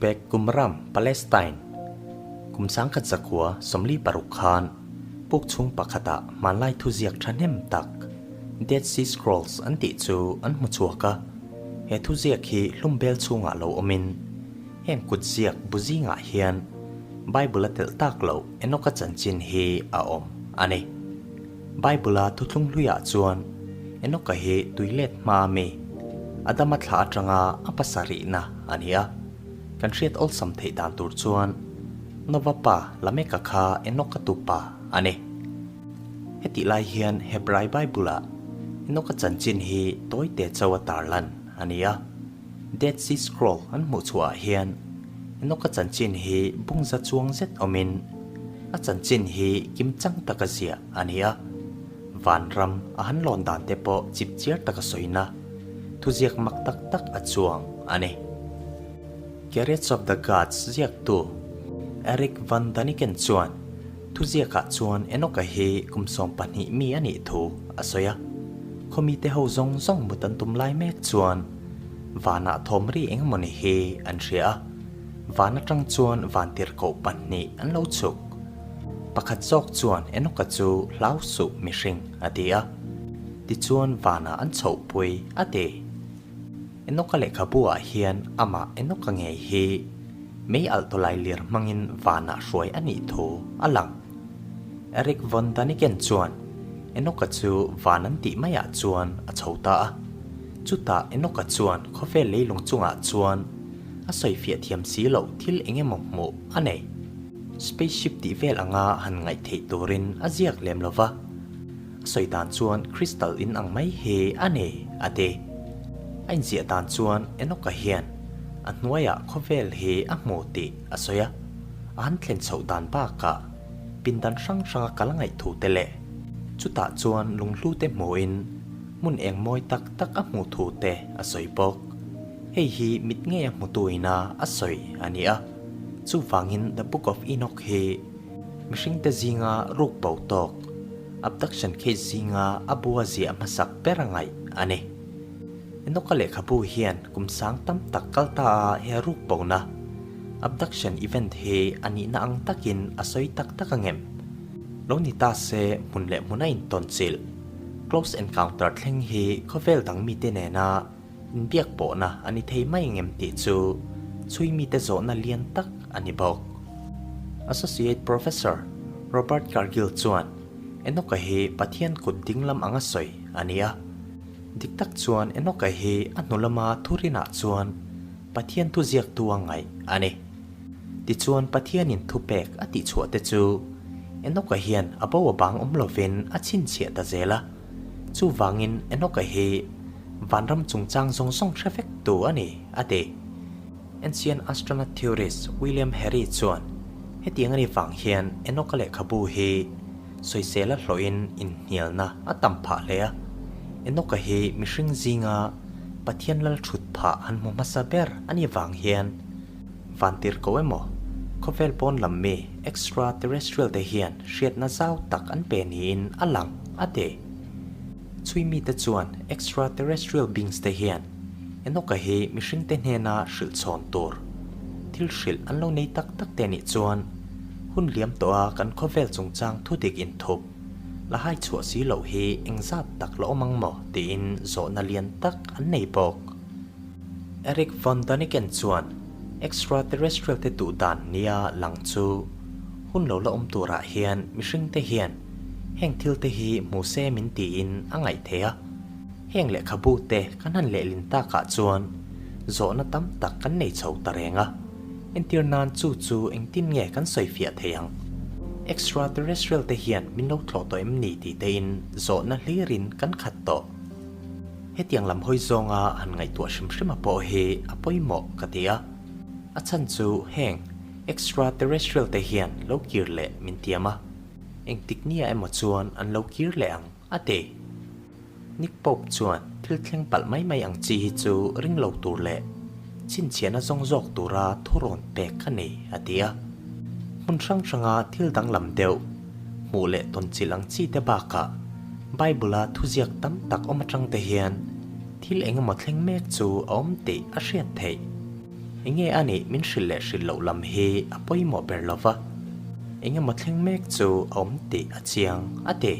Khirbet Qumran, Palestine, Kum 1946 khan puk chhung pakhatah hmanlai thuziak thahnem tak Dead Sea Scrolls an tih chu an hmu chhuak a. He thuziak hi hlumbel chhungah lo awmin heng kutziak bu zingah hian Bible a telh tak loh Enoch-a chanchin hi a awm a ni. Bible-a thuthlung hluiah chuan Enoch-a hi tuilet hma mi, Adama thla atanga a pasarihna a ni a. Kan hriat awlsam theih dan tur chuan Nova pa Lameka kha Enoch-a tupa a ni. Hetih lai hian Hebrai Bible-ah Enoch-a chanchin hi tawite chauh a tarlan a ni a. Dead Sea Scroll an hmuh chhuahah hian Enoch-a chanchin hi bungza chuang zet awmin a chanchin hi kimchang taka ziah a ni a. Vanram a han lawn dan te pawh chipchiar taka sawina thuziak mak tak tak a chuang a ni. Chariots of the Gods ziaktu Eric van Daniken chuan thuziakah chuan Enoch-a hi kum 12 mi a nih thu a sawi a. Khawmite ho zawng zawng mut an tum lai mek chuan vanah thawm ri eng emawni hi an hria a, van atang chuan vantirhkoh pahnih an lo chhuk. Pakhat zawk chuan Enoch-a chu hlau suh mihring a ti a, tichuan vanah an chhohpui a ti. Enoch-a lehkhabu ah hian amah Enoch-a ngei hi mei alh tawlai lir hmangin vanah hruai a nih thu a lang. Eric von Daniken chuan Enoch-a chu van an tih maiah chuan a chho ta a. Chutah Enoch-a chuan khawvel leilung chungah chuan a sawifiah thiam si loh thil eng emaw hmuh a nei. Spaceship tih vel anga han ngaih theih turin a ziak lem lo va, a sawi dan chuan crystal in ang mai hi a nei a ti. A inziah dan chuan Enoch-a hian a hnuaiah khawvel hi a hmu tih a sawi a, a han thlen chhoh dan bakah pindan hrang hranga kal a ngaih thu te leh chutah chuan lunghlu te hmuhin hmun eng mawi tak tak a hmuh thu te a sawi bawk. Hei hi mit ngei a hmutu ina a sawi a ni a. Chuvangin The Book of Enoch hi mihringte zinga ruk bo tawk, abduction case zinga a bua ziah hmasak ber a ngaih a ni. Enoch-a lehkhabu hian kum sang tam tak kal ta a he ruk bona, abduction event hi a nihna ang takin a sawi tak tak angem? Lo ni ta se hmun leh hmun a intawn chilh, close encounter thleng hi khawvel dang mite nena Inbiak pawhna a ni thei mai ngem tih chu chhui mite zawhna lian tak a ni bawk. Associate Professor Robert Cargill chuan Enoch-a hi Pathian kut ding lam anga sawi a ni a. Dik tak chuan Enoch-a hi a hnu lama thurinah chuan Pathian thu ziaktu a ngaih a ni. Tichuan Pathianin thupek a tihchhuah te chu Enoch-a hian a bo a bang awm lovin a chhinchhiah ta zel a. Chuvangin Enoch-a hi vanram chungchang zawng zawng hre vek tu a ni, a ti. Ancient astronaut theorist William Harry chuan hetiang a ni vang hian Enoch-a lehkhabu hi sawisel a hlawhin inhnialna a tam phah hle a. Enoch-a hi mihring zinga Pathian lal thut phah han hmu hmasa ber a ni vang hian vantirhkoh emaw khawvel pawn lam mi extraterrestrial te hian hriatna zau tak an pe niin a lang, a ti. Chhui mite chuan extraterrestrial beings te hian Enoch-a hi mihringte hnena hrilh chhawn tur thil hrilh an lo nei tak tak te nih chuan hun liam tawha kan khawvel chungchang thudik inthup la hai chhuah si loh hi engzat tak la awm ang maw tiin zawhna lian tak an nei bawk. Eric von Daniken chuan extraterrestrial te duh dan nia lang chu hun lo la awm turah hian mihringte hian Heng thil te hi hmu se min tiin a ngaih theih a, heng lehkhabu te kan han lehlin takah chuan zawhna tam tak kan nei chho ta reng a, entir nan chu chu engtin nge kan sawi fiah thei ang? Extraterrestrial te hian min lo thlawh tawh em ni tih tein zawhna hlirin kan khat tawh. Hetiang lam hawi zawnga han ngaihtuah hrim hrima pawh hi a pawimawh ka ti a, a chhan chu heng extraterrestrial te hian lo kir leh min tiam a. Engtik nia emaw chuan an lo kir leh ang, a ti. Nick Pope chuan thil thleng palh mai mai ang chi hi chu ring lo tur leh chhinchhiahna zawng zawk tura thurawn pek a ni, a ti a. Hmun hrang hranga thil danglam deuh, hmuh leh tawnchilh ang chi te bakah Bible-a thuziak tam tak awm atang te hian thil engemaw thleng mek chu a awm tih a hriat theih. Enge a nih min hrilh leh hrilh loh lam hi a pawimawh ber lo va, engemaw thleng mek chu a awm tih a chiang, a ti.